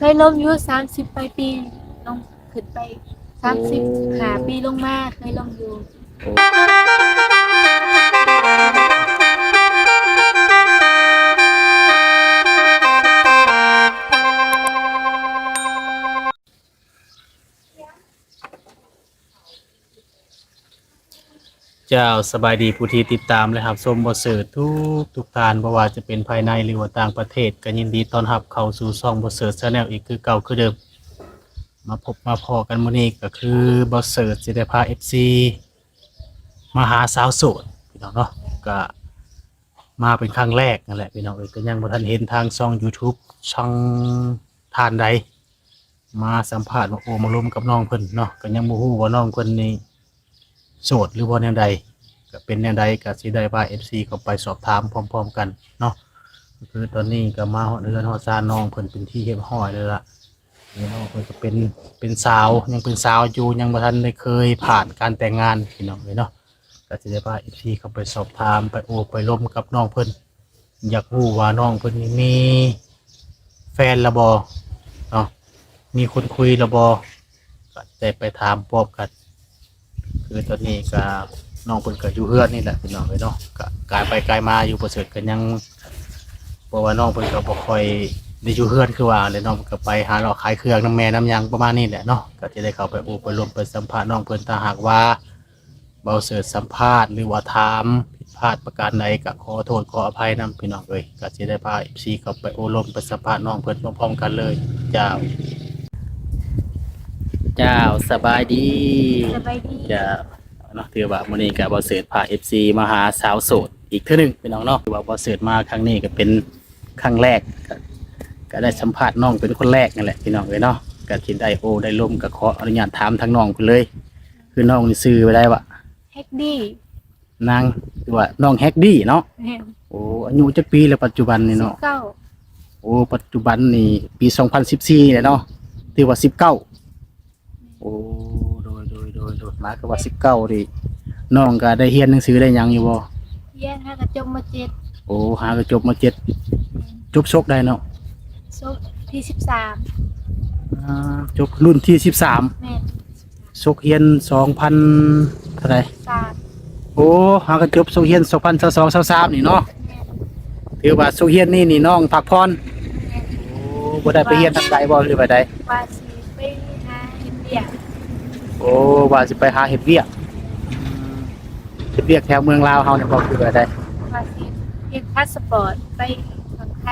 ເຄີຍລົມຢູ່ ສາມສິບປາຍປີ ລົງ ຂຶ້ນໄປ ໂອ້ ສາມສິບຫ້າປີລົງມາ ເຄີຍລົມຢູ່. ເຈົ້າ ສະບາຍດີຜູ້ທີ່ຕິດຕາມ ແລະ ຮັບຊົມບໍ່ເສີດທຸກໆທ່ານ ບໍ່ວ່າຈະເປັນພາຍໃນ ຫຼືວ່າຕ່າງປະເທດ ກໍຍິນດີຕ້ອນຮັບເຂົ້າສູ່ຊ່ອງບໍ່ເສີດ Channel ອີກຄືເກົ່າຄືເດີມ. ມາພົບມາພໍ້ກັນມື້ນີ້ ກໍຄືບໍ່ເສີດຊິໄດ້ພາເອັຟຊີມາຫາສາວໂສດ ພີ່ນ້ອງເນາະ. ກໍມາເປັນຄັ້ງແລກນັ້ນແຫຼະ ພີ່ນ້ອງເອີຍ, ກໍຍັງບໍ່ທັນເຫັນທາງຊ່ອງ YouTube ຊ່ອງທ່ານໃດ ມາສຳພາດ ມາໂອ້ມາລົມກັບນ້ອງເພິ່ນເນາະ, ກໍຍັງບໍ່ຮູ້ວ່ານ້ອງເພິ່ນນີ້ໂສດ ຫຼືວ່າແນວໃດ, ກໍເປັນແນວໃດກໍຊິໄດ້ພາເອັຟຊີເຂົ້າໄປສອບຖາມພ້ອມໆກັນເນາະ. ກໍຄືຕອນນີ້ກໍມາຮອດເຮືອນຮອດຊານນ້ອງເພິ່ນເປັນທີ່ຮຽບຮ້ອຍແລ້ວລະ. ນ້ອງເພິ່ນກໍເປັນ ເປັນສາວ ຍັງເປັນສາວຢູ່ ຍັງບໍ່ທັນໄດ້ເຄີຍຜ່ານການແຕ່ງງານ ພີ່ນ້ອງເອີຍເນາະ. ກໍຊິໄດ້ພາເອັຟຊີເຂົ້າໄປສອບຖາມ ໄປໂອ້ໄປລົມກັບນ້ອງເພິ່ນ. ຢາກຮູ້ວ່ານ້ອງເພິ່ນນີ້ມີແຟນແລ້ວບໍ່ເນາະ, ມີຄົນຄຸຍແລ້ວບໍ່, ກໍໄດ້ໄປຖາມພ້ອມກັນ. ຄືຕອນນີ້ກໍນ້ອງເພິ່ນກໍຢູ່ເຮືອນນີ້ແຫຼະ ພີ່ນ້ອງເອີຍເນາະ, ກໍກາຍໄປກາຍມາຢູ່ ບໍ່ເສີດກໍຍັງ ເພາະວ່ານ້ອງເພິ່ນກໍບໍ່ຄ່ອຍໄດ້ຢູ່ເຮືອນຄືວ່າແຫຼະເນາະ, ກໍໄປຫາເລາະຂາຍເຄື່ອງນຳແມ່ນຳຫຍັງປະມານນີ້ແຫຼະເນາະ. ກໍຈະໄດ້ເຂົ້າໄປໂອ້ໄປລົມໄປສຳພາດນ້ອງເພິ່ນ, ຖ້າຫາກວ່າ ເວົ້າເສີດສຳພາດ ຫຼືວ່າຖາມຜິດພາດປະການໃດ ກໍຂໍໂທດຂໍອະໄພນຳ ພີ່ນ້ອງເອີຍ. ກໍຊິໄດ້ພາເອັຟຊີເຂົ້າໄປໂອ້ລົມໄປສຳພາດນ້ອງເພິ່ນພ້ອມໆກັນເລີຍ. ເຈົ້າ ເຈົ້າ ສະບາຍດີ. ສະບາຍດີ. ເຈົ້າ ເນາະ ຖືວ່າມື້ນີ້ກໍບໍ່ເສີດພາເອັຟຊີມາຫາສາວໂສດອີກເທື່ອໜຶ່ງ ພີ່ນ້ອງເນາະ. ຖືວ່າບໍ່ເສີດມາຄັ້ງນີ້ກໍເປັນຄັ້ງແລກ, ກໍ ກໍໄດ້ສຳພາດນ້ອງເປັນຄົນແລກນັ້ນແຫຼະ ພີ່ນ້ອງເອີຍເນາະ. ກໍຊິໄດ້ໂອ້ໄດ້ລົມ ກໍຂໍອະນຸຍາດຖາມທາງນ້ອງເພິ່ນເລີຍ. ຄືນ້ອງນີ້ຊື່ວ່າໃດວະ? ແຮັກດີ. ນາງ ຫຼືວ່ານ້ອງແຮັກດີເນາະ? ແມ່ນ. ໂອ້ ອາຍຸຈັກປີແລ້ວປັດຈຸບັນນີ້ເນາະ? ສິບເກົ້າ. ໂອ້ ປັດຈຸບັນນີ້ປີສອງພັນສິບສີ່ແລ້ວເນາະ, ຖືວ່າສິບເກົ້າ. ໂອ້ ໂດຍ ໂດຍ ໂດຍ ໂດຍ. ມາຄືວ່າສິບເກົ້ານີ້ ນ້ອງກໍໄດ້ຮຽນໜັງສືໄດ້ຫຍັງຢູ່ບໍ່? ຮຽນ ຫາກໍຈົບ ມໍເຈັດ. ໂອ້ ຫາກໍຈົບ ມໍເຈັດ. ແມ່ນ. ຈົບສົກໃດເນາະ? ສົກທີສິບສາມ. ອ່າ ຈົບລຸ້ນທີສິບສາມ. ແມ່ນ. ສົກຮຽນສອງພັນເທົ່າໃດ? ສາມ. ໂອ້ ຫາກໍຈົບສົກຮຽນສອງພັນຊາວສອງ ຊາວສາມນີ້ເນາະ? ແມ່ນ. ຖືວ່າສົກຮຽນນີ້ນີ້ນ້ອງພັກຜ່ອນ? ແມ່ນ. ໂອ້ ບໍ່ໄດ້ໄປຮຽນທາງໃດບໍ່ ຫຼືວ່າໃດ? ວ່າຊິໄປຫາເຮັດວຽກ. ໂອ້ ວ່າຊິໄປຫາເຮັດວຽກ. ອືມ ເຮັດວຽກແຖວເມືອງລາວເຮົານີ້ບໍ່ ຄືວ່າໃດ? ວ່າຊິເຮັດພາສະປອດໄປຝັ່ງໄທ.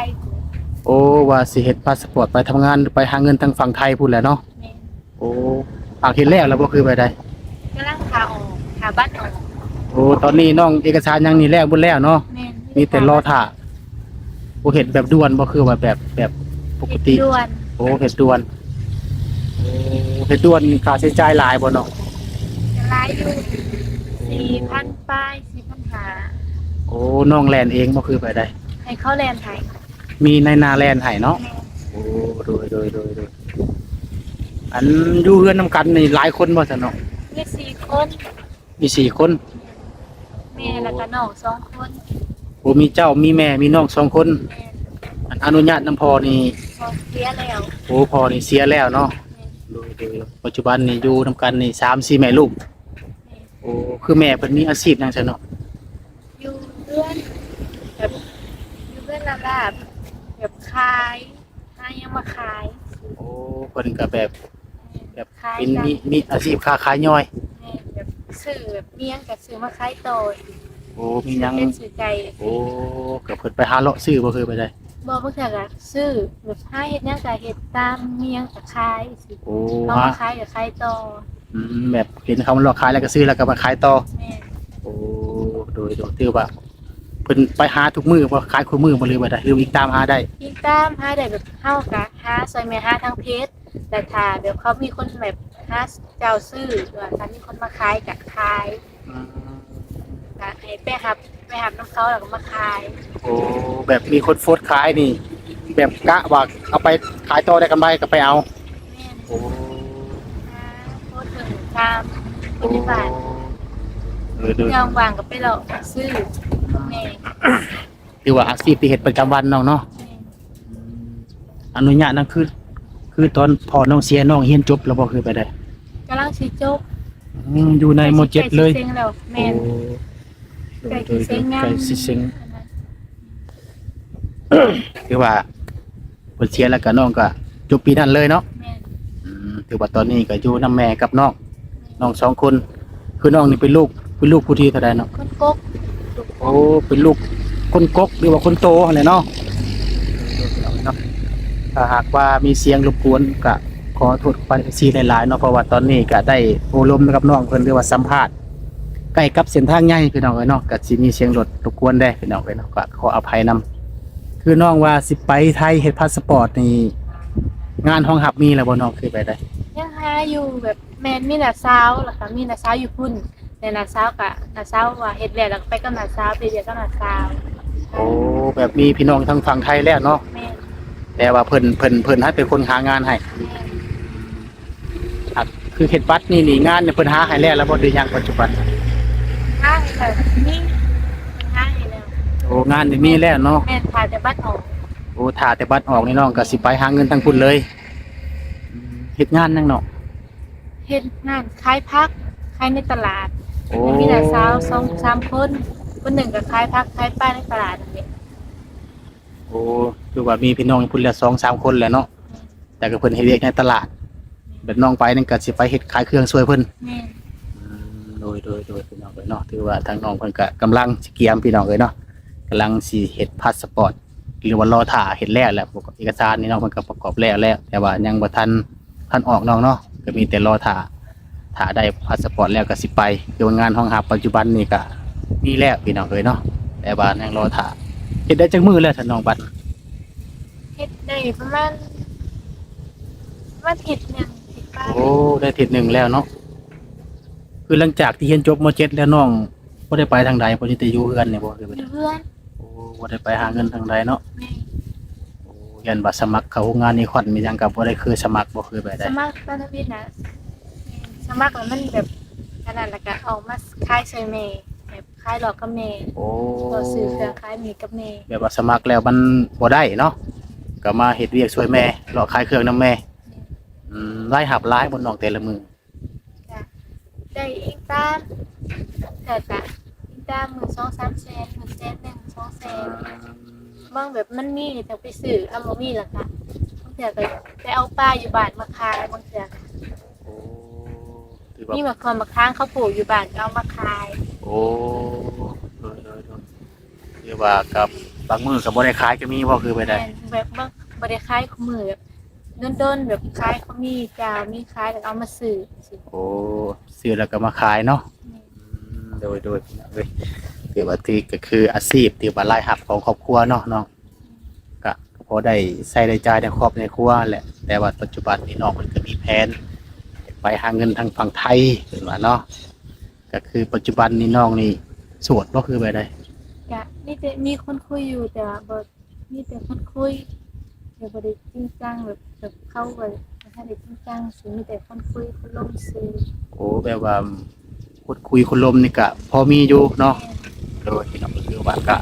ໂອ້ ວ່າຊິເຮັດພາສະປອດໄປທຳງານ ໄປຫາເງິນທາງຝັ່ງໄທພຸ້ນແຫຼະເນາະ? ແມ່ນ. ໂອ້ ຫາກເຮັດແລ້ວແລ້ວບໍ່ ຄືວ່າໃດ? ກຳລັງຖ້າອອກ ຖ້າບັດອອກ. ໂອ້ ຕອນນີ້ນ້ອງເອກະສານຫຍັງນີ້ແລ້ວໝົດແລ້ວເນາະ? ແມ່ນ. ມີແຕ່ລໍຖ້າ. ໂອ້ ເຮັດແບບດ່ວນບໍ່ ຄືວ່າແບບ ແບບປົກກະຕິ? ເຮັດດ່ວນ. ໂອ້ ເຮັດດ່ວນ. ໂອ້ ເຮັດດ່ວນນີ້ຄ່າໃຊ້ຈ່າຍຫຼາຍບໍ່ນ້ອງ? ກໍຫຼາຍຢູ່ ສີ່ພັນປາຍ ສີ່ພັນຫ້າ. ໂອ້ ນ້ອງແລ່ນເອງບໍ່ ຄືວ່າໃດ? ໃຫ້ເຂົາແລ່ນໃຫ້. ມີນາຍໜ້າແລ່ນໃຫ້ເນາະ? ແມ່ນ. ໂອ້ ໂດຍ ໂດຍ ໂດຍ ໂດຍ. ອັນຢູ່ເຮືອນນຳກັນນີ້ຫຼາຍຄົນບໍ່ຊະນ້ອງ? ມີສີ່ຄົນ. ມີສີ່ຄົນ. ແມ່ ໂອ້ ແລ້ວກໍນ້ອງສອງຄົນ. ໂອ້ ມີເຈົ້າ ມີແມ່ ມີນ້ອງສອງຄົນ. ແມ່ນ. ອັນອະນຸຍາດນຳພໍ່ນີ້? ພໍ່ເສຍແລ້ວ. ໂອ້ ພໍ່ນີ້ເສຍແລ້ວເນາະ? ແມ່ນ. ໂດຍ ໂດຍ. ປັດຈຸບັນນີ້ຢູ່ນຳກັນນີ້ສາມສີ່ແມ່ລູກ. ແມ່ນ. ໂອ້ ຄືແມ່ເພິ່ນມີອາຊີບຫຍັງຊະນ້ອງ? ຢູ່ເຮືອນ ແບບ ຢູ່ເຮືອນລາບໆ ແບບຂາຍ ຫາຫຍັງມາຂາຍ. ໂອ້ ເພິ່ນກໍແບບ ແບບ ຂາຍ ເປັນ ກັນ ມີ ມີອາຊີບຄ້າຂາຍຍ່ອຍ. ແມ່ນ. ແບບຊື້ ແບບມີຫຍັງກໍຊື້ມາຂາຍຕໍ່. ໂອ້ ມີຫຍັງ ຊື້ເປັນຊື້ໄກ່. ໂອ້ ກໍເພິ່ນໄປຫາເລາະຊື້ບໍ່ ຄືໄປໃດ? ບໍ່ ບາງເທື່ອກໍຊື້ ແບບຫາເຮັດຫຍັງກໍເຮັດຕາມ ມີຫຍັງກໍຂາຍ. ໂອ້ ເອົາມາ ຫາ ຂາຍກໍຂາຍຕໍ່. ອືມ ແບບເຫັນເຂົາມາເລາະຂາຍແລ້ວກໍຊື້ ແລ້ວກໍມາຂາຍຕໍ່. ແມ່ນ. ໂອ້ ໂດຍ ໂດຍ. ຖືວ່າເພິ່ນໄປຫາທຸກມື້ບໍ່ ຂາຍຄູ່ມື້ບໍ່ ຫຼືວ່າໃດ ຫຼືວ່າອີງຕາມຫາໄດ້? ອີງຕາມຫາໄດ້. ແບບເຮົາກໍຫາ ຊ່ວຍແມ່ຫາທາງເພຈ ແລ້ວຖ້າແບບເຂົາມີຄົນແບບຫາເຈົ້າຊື້ ຫຼືວ່າຖ້າມີຄົນມາຂາຍກໍຂາຍ. ອືມ ກໍໃຫ້ໄປຮັບ ໄປຮັບນຳເຂົາແລ້ວກໍມາຂາຍ. ໂອ້ ແບບມີຄົນໂພສຂາຍນີ້ ແບບກະວ່າເອົາໄປຂາຍຕໍ່ໄດ້ກຳໄລກໍໄປເອົາ. ແມ່ນ. ໂອ້ ໂພສເບິ່ງຕາມຄົນໃນບ້ານ. ເອີ ໂດຍ. ຍາມວ່າງກໍໄປເລາະຊື້ແມ່. ຖືວ່າອາຊີບທີ່ເຮັດປະຈຳວັນນ້ອງເນາະ? ແມ່ນ. ອືມ ອະນຸຍາດນຳຄື ຄືຕອນພໍ່ນ້ອງເສຍ ນ້ອງຮຽນຈົບແລ້ວບໍ່ ຄືໄປໃດ? ກຳລັງຊິຈົບ. ອືມ ຢູ່ໃນ ມ.ເຈັດ ເລີຍ. ໃກ້ຊິເສັງແລ້ວ. ແມ່ນ. ໂອ້ ໃກ້ຊິເສັງງານ ໃກ້ຊິເສັງ. ຄືວ່າເພິ່ນເສຍແລ້ວກໍ ນ້ອງກໍຈົບປີນັ້ນເລີຍເນາະ? ແມ່ນ. ອືມ ຖືວ່າຕອນນີ້ກໍຢູ່ນຳແມ່ກັບນ້ອງ ແມ່ນ ນ້ອງສອງຄົນ. ຄືນ້ອງນີ້ເປັນລູກ ເປັນລູກຜູ້ທີເທົ່າໃດເນາະ? ຄົນກົກ. ໂອ້ ເປັນລູກຄົນກົກ ຫຼືວ່າຄົນໂຕຫັ້ນແຫຼະເນາະ. ຖ້າຫາກວ່າມີສຽງລົບກວນ ກະຂໍໂທດຂອອະໄພ ເອັຟຊີ ຫຼາຍໆເນາະ ເພາະວ່າຕອນນີ້ກະໄດ້ໂອ້ລົມກັບນ້ອງເພິ່ນ ຫຼືວ່າສຳພາດໃກ້ກັບເສັ້ນທາງໃຫຍ່ ພີ່ນ້ອງເອີຍເນາະ, ກະຊິມີສຽງລົດລົບກວນແດ່ ພີ່ນ້ອງເອີຍເນາະ. ກະຂໍອະໄພນຳ. ຄືນ້ອງວ່າຊິໄປໄທເຮັດພາສະປອດນີ້ ງານຮອງຮັບມີແລ້ວບໍ່ນ້ອງ? ຄືໄປໄດ້ ຍັງຫາຢູ່ ແບບ ແມ່ນມີນ້າສາວ ແລ້ວກະມີນ້າສາວຢູ່ພຸ້ນ ແຕ່ນ້າສາວກະ ນ້າສາວວ່າເຮັດແລ້ວ ແລ້ວກະໄປກັບນ້າສາວ ໄປວຽກກັບນ້າສາວ. ໂອ້ ແບບມີພີ່ນ້ອງທາງຝັ່ງໄທແລ້ວເນາະ? ແມ່ນ. ແຕ່ວ່າເພິ່ນ ເພິ່ນ ເພິ່ນໃຫ້ເປັນຄົນຫາງານໃຫ້. ແມ່ນ. ອ່ະ ຄືເຮັດບັດນີ້ນີ້ ງານນີ້ເພິ່ນຫາໃຫ້ແລ້ວ ແລ້ວບໍ່ ຫຼືຍັງປັດຈຸບັນ? ຫາໃຫ້ແລ້ວ ມີ ຫາໃຫ້ແລ້ວ. ໂອ້ ງານນີ້ມີແລ້ວເນາະ? ແມ່ນ ຖ້າແຕ່ບັດອອກ. ໂອ້ ຖ້າແຕ່ບັດອອກນີ້ນ້ອງກະຊິໄປຫາເງິນທາງພຸ້ນເລີຍ. ເຮັດງານຫຍັງເນາະ? ເຮັດງານຂາຍຜັກ ຂາຍໃນຕະຫຼາດ. ໂອ້ ແລ້ວມີຫຼານສາວສອງສາມຄົນ ຄົນໜຶ່ງກໍຂາຍຜັກຂາຍປາໃນຕະຫຼາດນັ້ນແຫຼະ. ໂອ້ ຄືວ່າມີພີ່ນ້ອງຢູ່ພຸ້ນແລ້ວສອງສາມຄົນແລ້ວເນາະ. ແມ່ນ. ແຕ່ກໍເພິ່ນເຮັດວຽກໃນຕະຫຼາດ. ແມ່ນ. ແບບນ້ອງໄປນັ້ນກໍຊິໄປເຮັດຂາຍເຄື່ອງຊ່ວຍເພິ່ນ. ແມ່ນ. ອືມ ໂດຍ ໂດຍ ໂດຍ ພີ່ນ້ອງເອີຍເນາະ. ຖືວ່າທາງນ້ອງເພິ່ນກໍກຳລັງຊິກຽມ ພີ່ນ້ອງເອີຍເນາະ, ກຳລັງຊິເຮັດພາສະປອດ ຫຼືວ່າລໍຖ້າເຮັດແລ້ວແຫຼະ. ເອກະສານນີ້ນ້ອງເພິ່ນກໍປະກອບແລ້ວແລ້ວ ແຕ່ວ່າຍັງບໍ່ທັນ ທັນອອກນ້ອງເນາະ, ກໍມີແຕ່ລໍຖ້າ ຖ້າໄດ້ພາສະປອດແລ້ວກໍຊິໄປ. ຄືວ່າງານຮອງຮັບປັດຈຸບັນນີ້ກໍມີແລ້ວ ພີ່ນ້ອງເອີຍເນາະ, ແຕ່ວ່າຍັງລໍຖ້າ. ເຮັດໄດ້ຈັກມື້ແລ້ວຊັ້ນນ້ອງບັດ? ເຮັດໄດ້ປະມານ ປະມານທິດໜຶ່ງ ທິດປາຍ. ໂອ້ ໄດ້ທິດໜຶ່ງແລ້ວເນາະ. ຄືຫຼັງຈາກທີ່ຮຽນຈົບ ມ.ເຈັດ ແລ້ວ ນ້ອງບໍ່ໄດ້ໄປທາງໃດບໍ່? ມີແຕ່ຢູ່ເຮືອນນີ້ບໍ່? ຢູ່ເຮືອນ. ໂອ້ ບໍ່ໄດ້ໄປຫາເງິນທາງໃດເນາະ. ແມ່ນ. ໂອ້ ຢ້ານວ່າສະໝັກເຂົ້າໂຮງງານອີຄອນ ມີຫຍັງກໍບໍ່ໄດ້ເຄີຍສະໝັກບໍ່? ຄືແບບໃດ? ສະໝັກຕອນທຳອິດນະ ສະໝັກແລ້ວມັນແບບອັນນັ້ນ ແລ້ວກໍອອກມາຂາຍຊ່ວຍແມ່ ແບບຂາຍເລາະກັບແມ່. ໂອ້ ເລາະຊື້ເຄື່ອງຂາຍໝີ່ກັບແມ່. ແບບວ່າສະໝັກແລ້ວມັນບໍ່ໄດ້ເນາະ ກໍມາເຮັດວຽກຊ່ວຍແມ່ ເລາະຂາຍເຄື່ອງນຳແມ່. ແມ່ນ. ອືມ ລາຍຮັບຫຼາຍບໍ່ນ້ອງແຕ່ລະມື້? ກະໄດ້ອີງຕາມ ແຕ່ກະອີງຕາມມື້ສອງສາມແສນ ມື້ແສນໜຶ່ງ ສອງແສນ. ບາງແບບມັນມີກໍຈັ່ງໄປຊື້ ຄັນບໍ່ມີແລ້ວກະບາງເທື່ອກໍໄປເອົາປາຢູ່ບ້ານມາຂາຍ ບາງເທື່ອ. ໂອ້ ຖືວ່າມີໝາກ ໝາກຂາມເຂົາປູກຢູ່ບ້ານກໍເອົາມາຂາຍ. ໂອ້ ໂດຍໆ ຖືວ່າກັບບາງມື້ກໍບໍ່ໄດ້ຂາຍກໍມີບໍ່? ຄືໄປໄດ້ ແມ່ນ ແບບບໍ່ ບໍ່ໄດ້ຂາຍຄູ່ມື້ ແບບດົນໆ ແບບຂາຍກໍມີ ເຈົ້າມີຂາຍແລ້ວກໍເອົາມາຊື້. ໂອ້ ຊື້ແລ້ວກໍມາຂາຍເນາະ. ແມ່ນ. ອືມ ໂດຍໆ ເອີຍ ຖືວ່າ ຖື ກໍຄືອາຊີບ ຖືວ່າລາຍຮັບຂອງຄອບຄົວເນາະນ້ອງ. ກະພໍໄດ້ໃຊ້ໄດ້ຈ່າຍໃນຄອບໃນຄົວແຫຼະ, ແຕ່ວ່າປັດຈຸບັນນີ້ນ້ອງເພິ່ນກໍມີແຜນໄປຫາເງິນທາງຝັ່ງໄທເພິ່ນວ່າເນາະ. ກໍຄືປັດຈຸບັນນີ້ນ້ອງນີ້ໂສດບໍ່ ຄືແບບໃດ? ກະມີແຕ່ມີຄົນຄຸຍຢູ່ ແຕ່ວ່າບໍ່ ມີແຕ່ຄົນຄຸຍ ແຕ່ບໍ່ໄດ້ຈິງຈັງ ແບບ ແບບເຂົາກໍບໍ່ທັນໄດ້ຈິງຈັງ ຊິມີແຕ່ຄົນຄຸຍຄົນລົມຊື່. ໂອ້ ແບບວ່າ ຄົນຄຸຍຄົນລົມນີ້ກະພໍມີຢູ່ເນາະ. ແມ່ນ. ໂດຍ ພີ່ນ້ອງ ກໍຄືວ່າ ກະ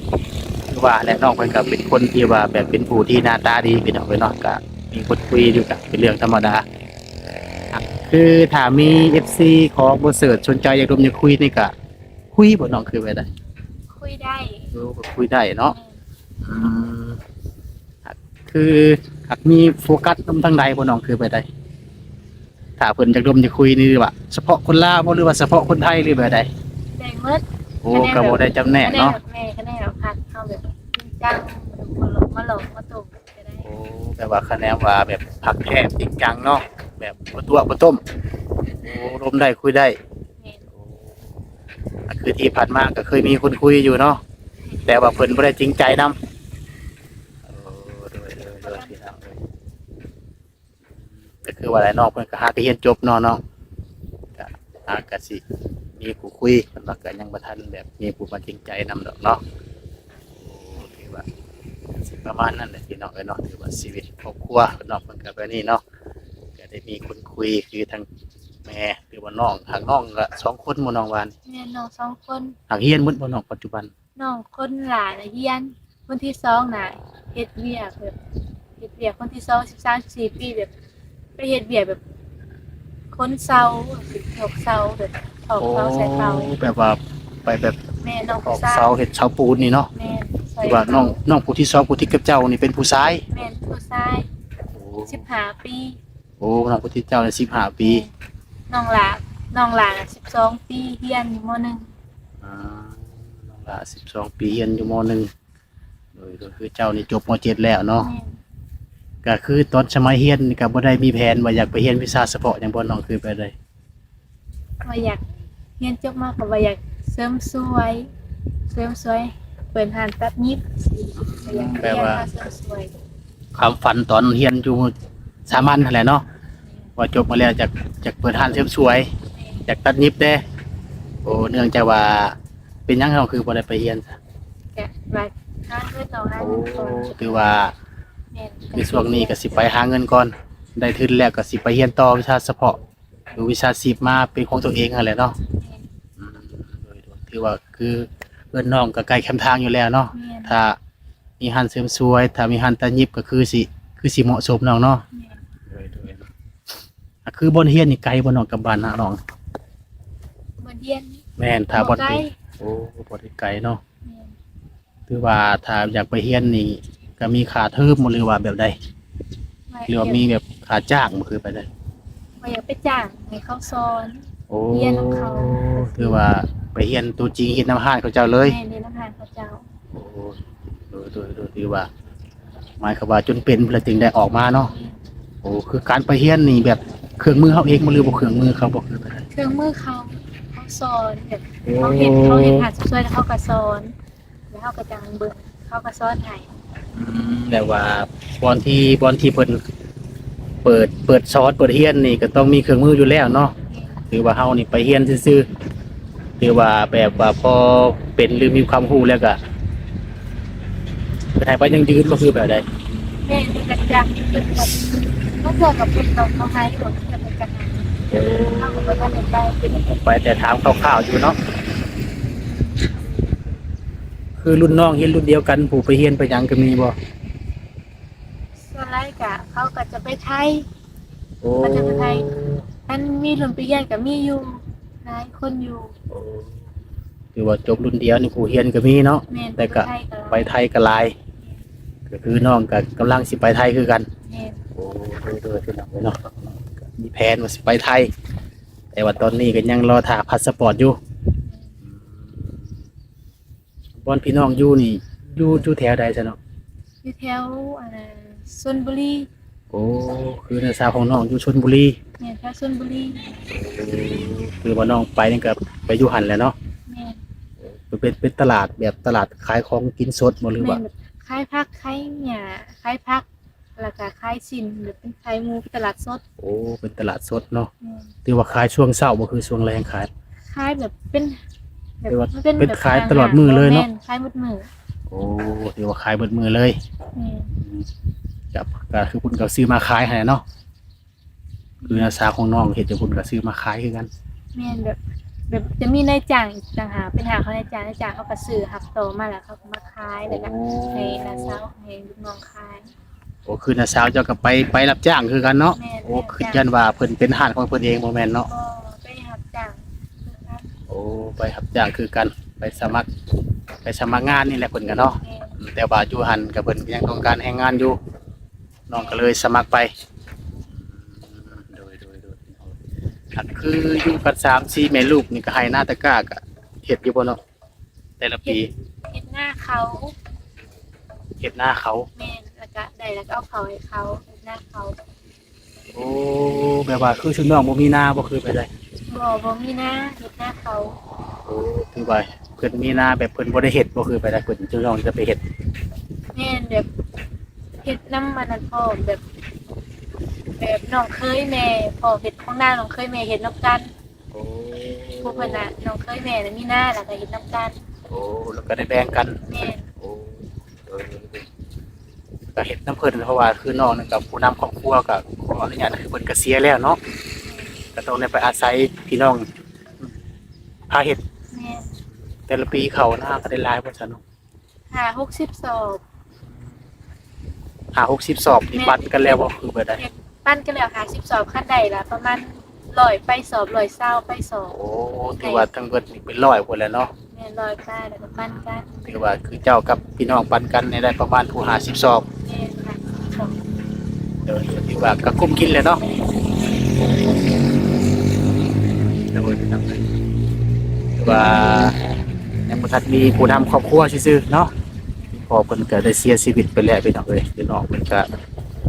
ຄືວ່າແຫຼະ ນ້ອງເພິ່ນກະເປັນຄົນທີ່ວ່າແບບເປັນຜູ້ທີ່ໜ້າຕາດີ ພີ່ນ້ອງເອີຍເນາະ, ກະມີຄົນຄຸຍຢູ່ກະເປັນເລື່ອງທຳມະດາ. ຄືຖ້າມີເອັຟຊີຂອງບໍ່ເສີດສົນໃຈຢາກລົມຢາກຄຸຍນີ້ກະຄຸຍບໍ່ນ້ອງ ຄືແບບໃດ? ຄຸຍໄດ້. ເອີ ກໍຄຸຍໄດ້ເນາະ. ແມ່ນ. ອືມ ຄືຫາກມີໂຟກັສນຳທາງໃດບໍ່ນ້ອງ ຄືແບບໃດ? ຖ້າເພິ່ນຢາກລົມຢາກຄຸຍນີ້ ຫຼືວ່າສະເພາະຄົນລາວບໍ່ ຫຼືວ່າສະເພາະຄົນໄທ ຫຼືແບບໃດ? ໄດ້ໝົດ. ໂອ້ ຄະແນນ ກໍບໍ່ໄດ້ຈຳແນກເນາະ. ແມ່ນ ຄະແນນແບບພັກເຮົາແບບຈິງຈັງ ມາຫຼອກມາຕົມກໍໄດ້. ໂອ້ ແບບວ່າຄະແນນວ່າແບບພັກແທ້ຈິງຈັງເນາະ ແບບບໍ່ຕົວະບໍ່ຕົ້ມ. ໂອ້ ລົມໄດ້ຄຸຍໄດ້. ແມ່ນ. ໂອ້ ກໍຄືທີ່ຜ່ານມາກໍເຄີຍມີຄົນຄຸຍຢູ່ເນາະ ແຕ່ວ່າເພິ່ນບໍ່ໄດ້ຈິງໃຈນຳ. ໂອ້ ໂດຍ ໂດຍ ໂດຍ ພີ່ນ້ອງເອີຍ. ກໍຄືວ່າຫຼາຍນ້ອງເພິ່ນກໍຫາກໍຮຽນຈົບເນາະນ້ອງ ກໍຫາກໍຊິມີຜູ້ຄຸຍ ເພິ່ນວ່າກໍຍັງບໍ່ທັນແບບມີຜູ້ມາຈິງໃຈນຳດອກເນາະ. ໂອ້ ຖືວ່າຊິປະມານນັ້ນແຫຼະພີ່ນ້ອງເອີຍເນາະ. ຖືວ່າຊີວິດຄອບຄົວນ້ອງເພິ່ນກໍແບບນີ້ເນາະ ກໍໄດ້ມີຄົນຄຸຍຄືທາງແມ່ ຫຼືວ່ານ້ອງ ທາງນ້ອງກໍສອງຄົນບໍ່ນ້ອງວ່ານີ້? ແມ່ນ ນ້ອງສອງຄົນ. ຫາກຮຽນໝົດບໍ່ນ້ອງປັດຈຸບັນ? ນ້ອງຄົນຫຼ້ານະຮຽນ ຄົນທີສອງນະເຮັດວຽກ ແບບເຮັດວຽກ ຄົນທີສອງສິບສາມ ສິບສີ່ປີ ແບບ ໄປເຮັດວຽກແບບຄົນເຊົາ ຍົກເຊົາ ແບບຖອກເຊົາໃສ່ເຂົາ. ໂອ້ ແບບວ່າໄປແບບ ແມ່ນ ນ້ອງຜູ້ຊາຍ ຖອກເຊົາ ເຮັດເຊົາປູນນີ້ເນາະ. ແມ່ນ ຊ່ວຍ ຄືວ່າ ເຂົາ. ນ້ອງ ນ້ອງຜູ້ທີສອງ ຜູ້ຕິດກັບເຈົ້ານີ້ເປັນຜູ້ຊາຍ? ແມ່ນ ຜູ້ຊາຍ. ໂອ້ ສິບຫ້າປີ. ໂອ້ ນ້ອງຜູ້ຕິດເຈົ້ານີ້ສິບຫ້າປີ. ແມ່ນ ນ້ອງຫຼ້າ ນ້ອງຫຼ້າສິບສອງປີ ຮຽນຢູ່ ມໍໜຶ່ງ. ອ່າ ນ້ອງຫຼ້າສິບສອງປີ ຮຽນຢູ່ ມໍໜຶ່ງ. ໂດຍ ໂດຍ ຄືເຈົ້ານີ້ຈົບ ມໍເຈັດ ແລ້ວເນາະ. ແມ່ນ ກະຄືຕອນສະໄໝຮຽນນີ້ກະບໍ່ໄດ້ມີແຜນວ່າຢາກໄປຮຽນວິຊາສະເພາະຫຍັງບໍ່? ນ້ອງຄືແບບໃດ? ວ່າຢາກ ຮຽນຈົບມາກໍວ່າຢາກເສີມສວຍ ເສີມສວຍ ເປີດຮ້ານຕັດຫຍິບ ກໍຢາກ ແບບວ່າ ຮຽນມາເສີມສວຍ. ຄວາມຝັນຕອນຮຽນຢູ່ສາມັນຫັ້ນແຫຼະເນາະ ວ່າຈົບມາແລ້ວຢາກ ຢາກເປີດຮ້ານເສີມສວຍ ແມ່ນ ຢາກຕັດຫຍິບແດ່. ໂອ້ ເນື່ອງຈາກວ່າເປັນຫຍັງເຮົາຄືບໍ່ໄດ້ໄປຮຽນ? ກະວ່າຫາເງິນເນາະ ຫາເງິນກ່ອນ. ໂອ້ ຖືວ່າ ແມ່ນ ຄືຊ່ວງນີ້ກໍຊິໄປຫາເງິນກ່ອນ ໄດ້ທຶນແລ້ວກໍຊິໄປຮຽນຕໍ່ວິຊາສະເພາະ ຫຼືວິຊາຊີບມາເປັນຂອງຕົວເອງຫັ້ນແຫຼະເນາະ. ແມ່ນ ອືມ ໂດຍ ໂດຍ ຖືວ່າຄືເຮືອນນ້ອງກໍໃກ້ແຄມທາງຢູ່ແລ້ວເນາະ. ແມ່ນ ຖ້າມີຮ້ານເສີມສວຍ ຖ້າມີຮ້ານຕັດຫຍິບກໍຄືຊິ ຄືຊິເໝາະສົມນ້ອງເນາະ. ແມ່ນ ໂດຍ ໂດຍ ອາ ຄືບ່ອນຮຽນນີ້ໄກບໍ່ນ້ອງກັບບ້ານນະນ້ອງ? ບ່ອນຮຽນ? ແມ່ນ ຖ້າບ່ອນ ບໍ່ໄກ. ໂອ້ ບໍ່ໄດ້ໄກເນາະ. ແມ່ນ ຖືວ່າຖ້າຢາກໄປຮຽນນີ້ກໍມີຄ່າເທີມບໍ່ ຫຼືວ່າແບບໃດ? ວ່າ ຫຼືວ່າມີແບບຄ່າຈ້າງບໍ່ ຄືແບບໃດ? ວ່າຢາກໄປຈ້າງໃຫ້ເຂົາສອນ. ໂອ້ ຮຽນນຳເຂົາ. ຖືວ່າໄປຮຽນຕົວຈິງ ຮຽນນຳຮ້ານເຂົາເຈົ້າເລີຍ? ແມ່ນ ຮຽນນຳຮ້ານເຂົາເຈົ້າ. ໂອ້ ໂດຍ ໂດຍ ໂດຍ ຖືວ່າ ໝາຍຄວາມວ່າຈົນເປັນພຸ້ນລະຈຶ່ງໄດ້ອອກມາເນາະ. ແມ່ນ ໂອ້ ຄືການໄປຮຽນນີ້ແບບເຄື່ອງມືເຮົາເອງບໍ່ ຫຼືບໍ່ເຄື່ອງມືເຂົາບໍ່ ຄືແບບໃດ? ເຄື່ອງມືເຂົາ ເຂົາສອນ ແບບ ໂອ້ ເຂົາເຮັດ ເຂົາເຮັດຮ້ານເສີມສວຍແລ້ວເຂົາກໍສອນ ແລ້ວເຮົາກໍຈັ່ງເບິ່ງ ເຂົາກໍສອນໃຫ້. ອືມ ແບບວ່າບ່ອນທີ່ ບ່ອນທີ່ເພິ່ນເປີດ ເປີດສອນ ເປີດຮຽນນີ້ກໍຕ້ອງມີເຄື່ອງມືຢູ່ແລ້ວເນາະ. ແມ່ນ ຖືວ່າເຮົານີ້ໄປຮຽນຊື່ໆ ຖືວ່າແບບວ່າພໍເປັນ ຫຼືມີຄວາມຮູ້ແລ້ວກະ ເພິ່ນໃຫ້ໄປຢັ້ງຢືນບໍ່ ຄືແບບໃດ? ແມ່ນ ເພິ່ນກໍຈ້າງເພິ່ນກໍ ບາງເທື່ອກໍເພິ່ນກໍເຂົາໃຫ້ ບາງເທື່ອເພິ່ນກໍໃຫ້. ເອີ ເຮົາກໍບໍ່ທັນໄດ້ໄປ ໄປແຕ່ຖາມຄ່າວໆຢູ່ເນາະ. ຄືລຸ້ນນ້ອງຮຽນລຸ້ນດຽວກັນ ຜູ້ໄປຮຽນໄປຫຍັງກໍມີບໍ່? ສ່ວນຫຼາຍກະເຂົາກໍຈະໄປໄທ. ໂອ້ ເຂົາຈະໄປໄທ ຄັນມີລຸ້ນໄປຮຽນກໍມີຢູ່ ຫຼາຍຄົນຢູ່. ໂອ້ ຖືວ່າຈົບລຸ້ນດຽວນີ້ຜູ້ຮຽນກໍມີເນາະ. ແມ່ນ ແຕ່ກະໄປໄທກໍຫຼາຍ ກໍຄືນ້ອງກໍກຳລັງຊິໄປໄທຄືກັນ. ແມ່ນ ໂອ້ ໂດຍໆ ພີ່ນ້ອງເອີຍເນາະ ມີແຜນວ່າຊິໄປໄທ ແຕ່ວ່າຕອນນີ້ກໍຍັງລໍຖ້າພາສະປອດຢູ່. ບ່ອນພີ່ນ້ອງຢູ່ນີ້ ຢູ່ ຢູ່ແຖວໃດຊະເນາະ? ຢູ່ແຖວ ອັນ ຊົນບຸລີ. ໂອ້ ຄືນ້າສາວຂອງນ້ອງຢູ່ຊົນບຸລີ. ແມ່ນ ແຖວຊົນບຸລີ. ໂອ້ ຄືວ່ານ້ອງໄປນີ້ກໍໄປຢູ່ຫັ້ນແຫຼະເນາະ. ແມ່ນ ເປັນ ເປັນຕະຫຼາດແບບຕະຫຼາດຂາຍຂອງກິນສົດບໍ່ ຫຼືວ່າ? ແມ່ນ ແບບຂາຍຜັກ ຂາຍຫຍ້າ ຂາຍຜັກ ແລ້ວກະຂາຍຊີ້ນ ແບບເປັນຂາຍໝູ ເປັນຕະຫຼາດສົດ. ໂອ້ ເປັນຕະຫຼາດສົດເນາະ. ແມ່ນ ຖືວ່າຂາຍຊ່ວງເຊົ້າບໍ່ ຄືຊ່ວງແລງຂາຍ? ຂາຍແບບເປັນ ແບບ ຖືວ່າ ມັນເປັນ ເປັນ ແບບ ຂາຍຕະຫຼອດມື້ເລີຍເນາະ. ແມ່ນ ຂາຍໝົດມື້. ໂອ້ ຖືວ່າຂາຍໝົດມື້ເລີຍ. ແມ່ນ ອືມ ກັບ ກໍຄືເພິ່ນກໍຊື້ມາຂາຍໃຫ້ເນາະ. ຄືນ້າສາວຂອງນ້ອງເຮັດຢູ່ພຸ້ນກໍຊື້ມາຂາຍຄືກັນ. ແມ່ນ ແບບ ແບບຈະມີນາຍຈ້າງອີກຕ່າງຫາກ ເປັນຫາເຂົານາຍຈ້າງ ນາຍຈ້າງເຂົາກໍຊື້ຮັບຕໍ່ມາ ແລ້ວເຂົາກໍມາຂາຍ ແລ້ວກໍ ໂອ້ ໃຫ້ນ້າສາວ ໃຫ້ລູກນ້ອງຂາຍ. ໂອ້ ຄືນ້າສາວເຈົ້າກໍໄປ ໄປຮັບຈ້າງຄືກັນເນາະ. ແມ່ນ ໂອ້ ຄິດຢ້ານວ່າເພິ່ນເປັນຮ້ານຂອງເພິ່ນເອງ ບໍ່ແມ່ນເນາະ? ບໍ່ ໄປຮັບຈ້າງຄືກັນ. ໂອ້ ໄປຮັບຈ້າງຄືກັນ ໄປສະໝັກ ໄປສະໝັກງານນີ້ແຫຼະເພິ່ນກໍເນາະ. ແມ່ນ ແຕ່ວ່າຢູ່ຫັ້ນກໍເພິ່ນກໍຍັງຕ້ອງການແຮງງານຢູ່ ນ້ອງກໍເລີຍສະໝັກໄປ. ໂດຍ ໂດຍ ໂດຍ ອັນຄືຢູ່ກັນສາມສີ່ແມ່ລູກນີ້ ກໍໄຮ່ນາຕະກ້າກໍເຮັດຢູ່ບໍ່ເນາະ ແຕ່ລະປີ? ເຮັດ ເຮັດນາເຂົ້າ. ເຮັດນາເຂົ້າ. ແມ່ນ ແລ້ວກໍໄດ້ ແລ້ວກໍເອົາເຂົ້າໃຫ້ເຂົາ ເຮັດນາເຂົ້າ. ໂອ້ ແບບວ່າຄືຊຸມນ້ອງບໍ່ມີນາບໍ່ ຄືແບບໃດ? ບໍ່ ບໍ່ມີນາ ເຮັດນາເຂົ້າ. ໂອ້ ຄືວ່າເພິ່ນມີນາ ແບບເພິ່ນບໍ່ໄດ້ເຮັດບໍ່ ຄືແບບໃດ ເພິ່ນ ຊຸມນ້ອງຈະໄປເຮັດ? ແມ່ນ ແບບເຮັດນຳອັນນັ້ນພ້ອມ ແບບ ແບບນ້ອງເຂີຍແມ່ພ້ອມ ເຮັດຂອງນານ້ອງເຂີຍແມ່ເຮັດນຳກັນ. ໂອ້ ຜູ້ເພິ່ນນະ ນ້ອງເຂີຍແມ່ນະ ມີນາ ແລ້ວກໍເຮັດນຳກັນ. ໂອ້ ແລ້ວກໍໄດ້ແບ່ງກັນ. ແມ່ນ ໂອ້ ເອີ ກໍເຮັດນຳເພິ່ນ ເພາະວ່າຄືນ້ອງນັ້ນກໍຜູ້ນຳຄອບຄົວ ກໍຂໍອະນຸຍາດ ຄືເພິ່ນກໍເສຍແລ້ວເນາະ ກໍຕ້ອງໄດ້ໄປອາໄສພີ່ນ້ອງພາເຮັດ. ແມ່ນ ແຕ່ລະປີເຂົ້ານາກໍໄດ້ຫຼາຍບໍ່ຊະນ້ອງ? ຫ້າຫົກສິບສອບ. ຫ້າຫົກສິບສອບນີ້ ແມ່ນ ປັນກັນແລ້ວບໍ່ ຄືແບບໃດ? ແມ່ນ ປັນກັນແລ້ວຫ້າສິບສອບ ຄັນໄດ້ລະປະມານຮ້ອຍປາຍສອບ ຮ້ອຍຊາວປາຍສອບ. ໂອ້ ຖືວ່າທັງເບິດນີ້ເປັນຮ້ອຍພຸ້ນແຫຼະເນາະ. ແມ່ນ ຮ້ອຍປາຍ ແລ້ວກໍປັນກັນ. ຖືວ່າຄືເຈົ້າກັບພີ່ນ້ອງປັນກັນນີ້ໄດ້ປະມານຜູ້ຫ້າສິບສອບ. ແມ່ນ ຫ້າສິບສອບ. ໂດຍ ຖືວ່າກໍກຸ້ມກິນແຫຼະເນາະ. ໂດຍ ຖືວ່າຍັງບໍ່ທັນມີຜູ້ນຳຄອບຄົວຊື່ໆເນາະ. ພໍ່ເພິ່ນກໍໄດ້ເສຍຊີວິດໄປແລ້ວ ພີ່ນ້ອງເອີຍ. ພີ່ນ້ອງເພິ່ນກໍ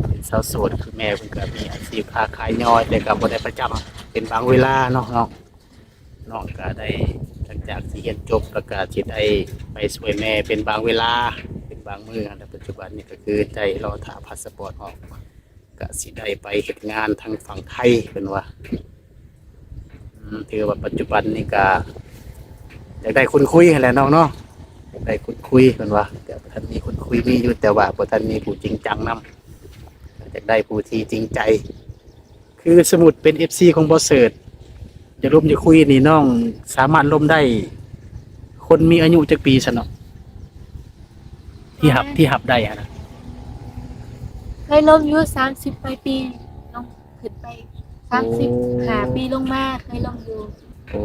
ເປັນຊາວໂສດ ຄືແມ່ເພິ່ນກໍມີອາຊີບຄ້າຂາຍຍ່ອຍ ແຕ່ກໍບໍ່ໄດ້ປະຈຳ ເປັນບາງເວລາເນາະ. ນ້ອງ ນ້ອງກໍໄດ້ ຫຼັງຈາກທີ່ຮຽນຈົບ ແລ້ວກໍຊິໄດ້ໄປຊ່ວຍແມ່ເປັນບາງເວລາ ເປັນບາງມື້. ແຕ່ປັດຈຸບັນນີ້ກໍຄືໄດ້ລໍຖ້າພາສະປອດອອກ ກະຊິໄດ້ໄປເຮັດງານທາງຝັ່ງໄທເພິ່ນວ່າ. ອືມ ຖືວ່າປັດຈຸບັນນີ້ກະຢາກໄດ້ຄົນຄຸຍຫັ້ນແຫຼະນ້ອງເນາະ, ຢາກໄດ້ຄົນຄຸຍເພິ່ນວ່າ. ແຕ່ບໍ່ທັນມີຄົນຄຸຍ, ມີຢູ່ແຕ່ວ່າບໍ່ທັນມີຜູ້ຈິງຈັງນຳ, ຢາກໄດ້ຜູ້ທີ່ຈິງໃຈ. ຄືສົມມຸດເປັນເອັຟຊີຂອງບໍ່ເສີດ ຢາກລົມຢາກຄຸຍນີ້ ນ້ອງສາມາດລົມໄດ້ ຄົນມີອາຍຸຈັກປີຊັ້ນເນາະ? ທີ່ຮັບ ທີ່ຮັບໄດ້ຫັ້ນນະ. ເຄີຍລົມຢູ່ສາມສິບປາຍປີ ລົງຂຶ້ນໄປ ໂອ້ ສາມສິບຫ້າປີລົງມາ ເຄີຍລົມຢູ່. ໂອ້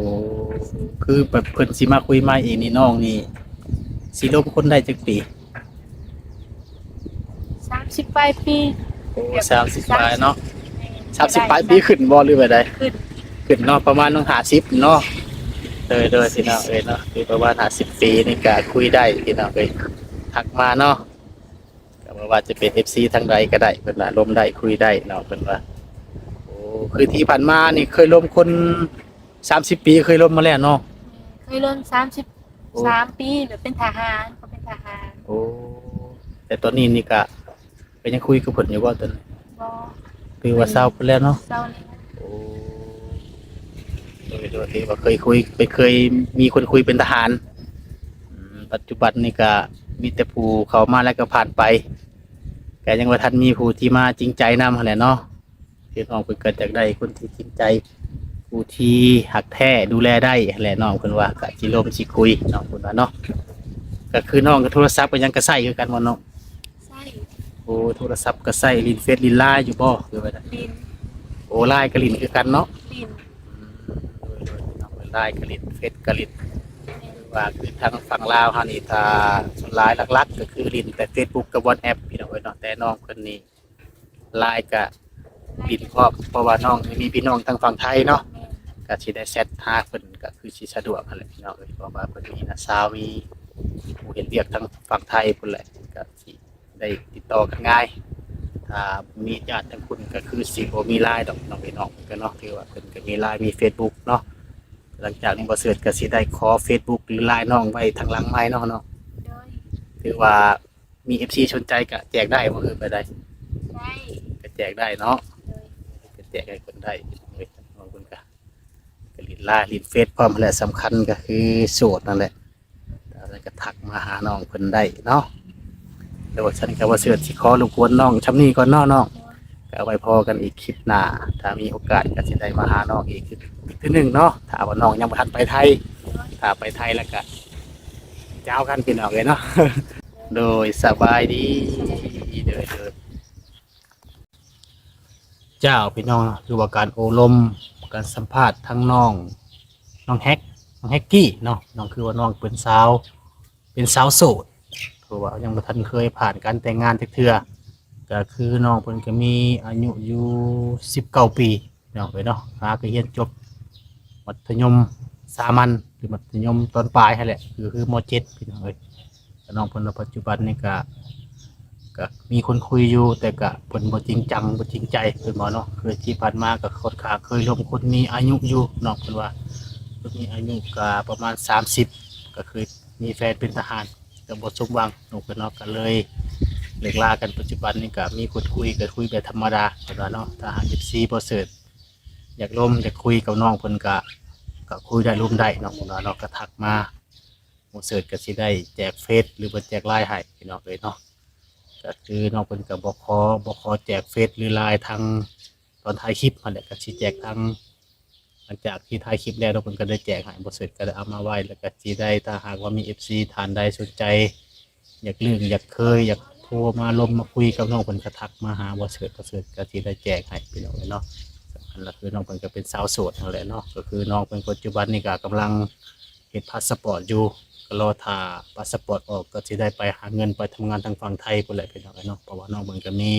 ຄືແບບເພິ່ນຊິມາຄຸຍໃໝ່ອີກນີ້ ນ້ອງນີ້ຊິລົມຄົນໄດ້ຈັກປີ? ສາມສິບປາຍປີ. ໂອ້ ສາມສິບປາຍເນາະ. ແມ່ນ ສາມສິບປາຍປີຂຶ້ນບໍ່ ຫຼືວ່າໃດ? ຂຶ້ນ ຂຶ້ນເນາະ ປະມານຫ້າສິບເນາະ. ໂດຍ ໂດຍ ພີ່ນ້ອງເອີຍເນາະ ຄືປະມານຫ້າສິບປີນີ້ກະຄຸຍໄດ້ ພີ່ນ້ອງເອີຍ. ທັກມາເນາະ ກໍບໍ່ວ່າຈະເປັນເອັຟຊີທາງໃດກໍໄດ້ ເພິ່ນວ່າລົມໄດ້ຄຸຍໄດ້ເນາະ ເພິ່ນວ່າ. ໂອ້ ຄືທີ່ຜ່ານມານີ້ເຄີຍລົມຄົນສາມສິບປີ ເຄີຍລົມມາແລ້ວເນາະ? ເຄີຍລົມສາມສິບ ໂອ້ ສາມປີ ແບບເປັນທະຫານ ເຂົາເປັນທະຫານ. ໂອ້ ແຕ່ຕອນນີ້ນີ້ກະ ກໍຍັງຄຸຍກັບເພິ່ນຢູ່ບໍ່ຕອນນີ້? ບໍ່ ຖືວ່າເຊົາໄປແລ້ວເນາະ? ເຊົາແລ້ວ. ໂອ້ ໂດຍ ໂດຍ ຖືວ່າເຄີຍຄຸຍ ໄປເຄີຍມີຄົນຄຸຍເປັນທະຫານ. ອືມ ປັດຈຸບັນນີ້ກະມີແຕ່ຜູ້ເຂົ້າມາແລ້ວກໍຜ່ານໄປ, ກໍຍັງບໍ່ທັນມີຜູ້ທີ່ມາຈິງໃຈນຳຫັ້ນແຫຼະເນາະ. ພີ່ນ້ອງເພິ່ນກໍຢາກໄດ້ຄົນທີ່ຈິງໃຈ ຜູ້ທີ່ຮັກແທ້ດູແລໄດ້ຫັ້ນແຫຼະ ນ້ອງເພິ່ນວ່າ ກະຊິລົມຊິຄຸຍ ນ້ອງເພິ່ນວ່າເນາະ. ກໍຄືນ້ອງກໍໂທລະສັບກໍຍັງກໍໃຊ້ຄືກັນບໍ່ນ້ອງ? ໃຊ້. ໂອ້ ໂທລະສັບກໍໃຊ້ ຫຼິ້ນເຟສຫຼິ້ນລາຍຢູ່ບໍ່ ຫຼືວ່າໃດ? ຫຼິ້ນ. ໂອ້ ລາຍກໍຫຼິ້ນຄືກັນເນາະ? ຫຼິ້ນ. ອືມ ໂດຍ ໂດຍ ນ້ອງເພິ່ນ ລາຍກໍຫຼິ້ນ ເຟສກໍຫຼິ້ນ. ແມ່ນ. ວ່າຄືທາງຝັ່ງລາວເຮົານີ້ ຖ້າສ່ວນຫຼາຍຫຼັກໆ ກໍຄືຫຼິ້ນແຕ່ເຟສບຸກກັບວັອດແອັບ ພີ່ນ້ອງເອີຍເນາະ, ແຕ່ນ້ອງເພິ່ນນີ້ ລາຍກະຫຼິ້ນພ້ອມ ເພາະວ່ານ້ອງມີພີ່ນ້ອງທາງຝັ່ງໄທເນາະ. ແມ່ນ. ກະຊິໄດ້ແຊັດຫາເພິ່ນ ກະຄືຊິສະດວກຫັ້ນແຫຼະພີ່ນ້ອງເອີຍ ເພາະວ່າເພິ່ນມີນ້າສາວ ມີຜູ້ເຮັດວຽກທາງຝັ່ງໄທພຸ້ນແຫຼະ ກະຊິໄດ້ຕິດຕໍ່ກັນງ່າຍ. ຖ້າມີຍາດທາງພຸ້ນກະຄືຊິບໍ່ມີລາຍດອກ ນ້ອງເອີຍເນາະ. ກໍເນາະ ຖືວ່າເພິ່ນກະມີລາຍ ມີເຟສບຸກເນາະ. ຫຼັງຈາກນີ້ບໍ່ເສີດກະຊິໄດ້ຂໍເຟສບຸກ ຫຼື ລາຍ ນ້ອງໄວ້ທາງຫຼັງໃໝ່ເນາະ ເນາະ. ໂດຍ. ຖືວ່າ ມີເອັຟຊີສົນໃຈກະແຈກໄດ້ບໍ່ ຫຼືວ່າໃດ? ໄດ້. ກະແຈກໄດ້ເນາະ. ໂດຍ. ກະແຈກໃຫ້ເພິ່ນໄດ້ ເອີຍ ນ້ອງເພິ່ນກະ ກະຫຼິ້ນລາຍຫຼິ້ນເຟສພ້ອມຫັ້ນແຫຼະ, ສຳຄັນກະຄືໂສດນັ້ນແຫຼະ. ແລ້ວກະທັກມາຫານ້ອງເພິ່ນໄດ້ເນາະ. ໂດຍ ຊັ້ນກະບໍ່ເສີດຊິຂໍລົບກວນນ້ອງຊ່ຳນີ້ກ່ອນເນາະນ້ອງ, ກະໄວ້ພໍ້ກັນອີກຄລິບໜ້າ ຖ້າມີໂອກາດກະຊິໄດ້ມາຫານ້ອງອີກ ອີກເທື່ອໜຶ່ງເນາະ ຖ້າວ່ານ້ອງຍັງບໍ່ທັນໄປໄທ. ຖ້າໄປໄທແລ້ວກະ ເຈົ້າກັນພີ່ນ້ອງເອີຍເນາະ. ໂດຍ ສະບາຍດີ. ໂດຍ ໂດຍ ເຈົ້າ ພີ່ນ້ອງເນາະ ຖືວ່າການໂອ້ລົມ ການສຳພາດທາງນ້ອງ ນ້ອງແຮັກ ນ້ອງແຮັກກີ້ເນາະ. ນ້ອງ ຄືວ່ານ້ອງເປັນສາວ ເປັນສາວໂສດ ເພາະວ່າຍັງບໍ່ທັນເຄີຍຜ່ານການແຕ່ງງານຈັກເທື່ອ. ກໍຄືນ້ອງເພິ່ນກໍມີອາຍຸຢູ່ສິບເກົ້າປີ ພີ່ນ້ອງເອີຍເນາະ. ຫາກໍຮຽນຈົບມັດທະຍົມສາມັນ ຫຼື ມັດທະຍົມຕອນປາຍຫັ້ນແຫຼະ ຄື ຄື ມໍເຈັດ ພີ່ນ້ອງເອີຍ. ແຕ່ນ້ອງເພິ່ນວ່າປັດຈຸບັນນີ້ກະ ກະມີຄົນຄຸຍຢູ່ ແຕ່ກະເພິ່ນບໍ່ຈິງຈັງ ບໍ່ຈິງໃຈ ເພິ່ນວ່າເນາະ. ຄືທີ່ຜ່ານມາກະຄ່ອນຂ້າງເຄີຍລົມຄົນມີອາຍຸຢູ່ ນ້ອງເພິ່ນວ່າ ຄົນມີອາຍຸກະປະມານສາມສິບ ກະເຄີຍມີແຟນເປັນທະຫານ ກະບໍ່ສົມຫວັງ ນ້ອງເພິ່ນເນາະ ກະເລີຍເລີກລາກັນ. ປັດຈຸບັນນີ້ກະມີຄົນຄຸຍ ກະຄຸຍແບບທຳມະດາ ເພິ່ນວ່າເນາະ. ຖ້າຫາກເອັຟຊີບໍ່ເສີດ ຢາກລົມຢາກຄຸຍກັບນ້ອງເພິ່ນກະ ກະຄຸຍໄດ້ລົມໄດ້ ນ້ອງເພິ່ນວ່າເນາະ. ກະທັກມາ ບໍ່ເສີດກະຊິໄດ້ແຈກເຟສ ຫຼືວ່າແຈກລາຍໃຫ້ ພີ່ນ້ອງເອີຍເນາະ. ກະຄືນ້ອງເພິ່ນກະບໍ່ຂໍ ບໍ່ຂໍແຈກເຟສ ຫຼື ລາຍທາງຕອນຖ່າຍຄລິບຫັ້ນແຫຼະ ກະຊິແຈກທາງ ຫຼັງຈາກທີ່ຖ່າຍຄລິບແລ້ວ ນ້ອງເພິ່ນກະໄດ້ແຈກໃຫ້ ບໍ່ເສີດກະໄດ້ເອົາມາໄວ້ ແລ້ວກະຊິໄດ້ ຖ້າຫາກວ່າມີເອັຟຊີທ່ານໃດສົນໃຈ ຢາກລຶ້ງ ຢາກເຄີຍ ຢາກ ໂທມາລົມມາຄຸຍກັບນ້ອງເພິ່ນ ກະທັກມາຫາບໍ່ເສີດ ບໍ່ເສີດກະຊິໄດ້ແຈກໃຫ້ພີ່ນ້ອງເອີຍເນາະ. ສຳຄັນລະຄືນ້ອງເພິ່ນກະເປັນສາວໂສດຫັ້ນແຫຼະເນາະ ກະຄືນ້ອງເພິ່ນປັດຈຸບັນນີ້ກະກຳລັງເຮັດພາສະປອດຢູ່ ກະລໍຖ້າພາສະປອດອອກ ກະຊິໄດ້ໄປຫາເງິນໄປທຳງານທາງຝັ່ງໄທພຸ້ນແຫຼະພີ່ນ້ອງເອີຍເນາະ. ເພາະວ່ານ້ອງເພິ່ນກະມີ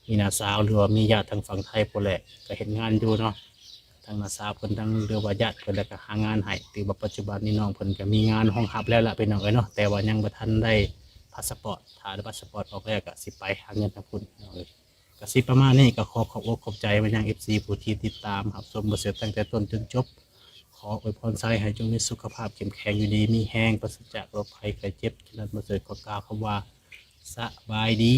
ມີນ້າສາວ ຫຼືວ່າມີຍາດທາງຝັ່ງໄທພຸ້ນແຫຼະ ກະເຮັດງານຢູ່ເນາະ. ທັງນ້າສາວເພິ່ນ ທັງ ຫຼືວ່າຍາດເພິ່ນແຫຼະກະຫາງານໃຫ້ ຖືວ່າປັດຈຸບັນນີ້ນ້ອງເພິ່ນກະມີງານຮອງຮັບແລ້ວລະພີ່ນ້ອງເອີຍເນາະ ແຕ່ວ່າຍັງບໍ່ທັນໄດ້ພາສະປອດ ຖ້າໄດ້ພາສະປອດອອກແລ້ວກະຊິໄປຫາເງິນທາງພຸ້ນພີ່ນ້ອງເອີຍ. ກະຊິປະມານນີ້ ກະຂໍຂອບອົກຂອບໃຈມາຍັງເອັຟຊີຜູ້ທີ່ຕິດຕາມຮັບຊົມບໍ່ເສີດຕັ້ງແຕ່ຕົ້ນຈົນຈົບ. ຂໍອວຍພອນໃສ່ໃຫ້ຈົ່ງມີສຸຂະພາບເຂັ້ມແຂງ ຢູ່ດີມີແຮງ ປາສະຈາກໂລກໄພໄຂ້ເຈັບ. ສະນັ້ນບໍ່ເສີດຂໍກ່າວຄຳວ່າ ສະບາຍດີ.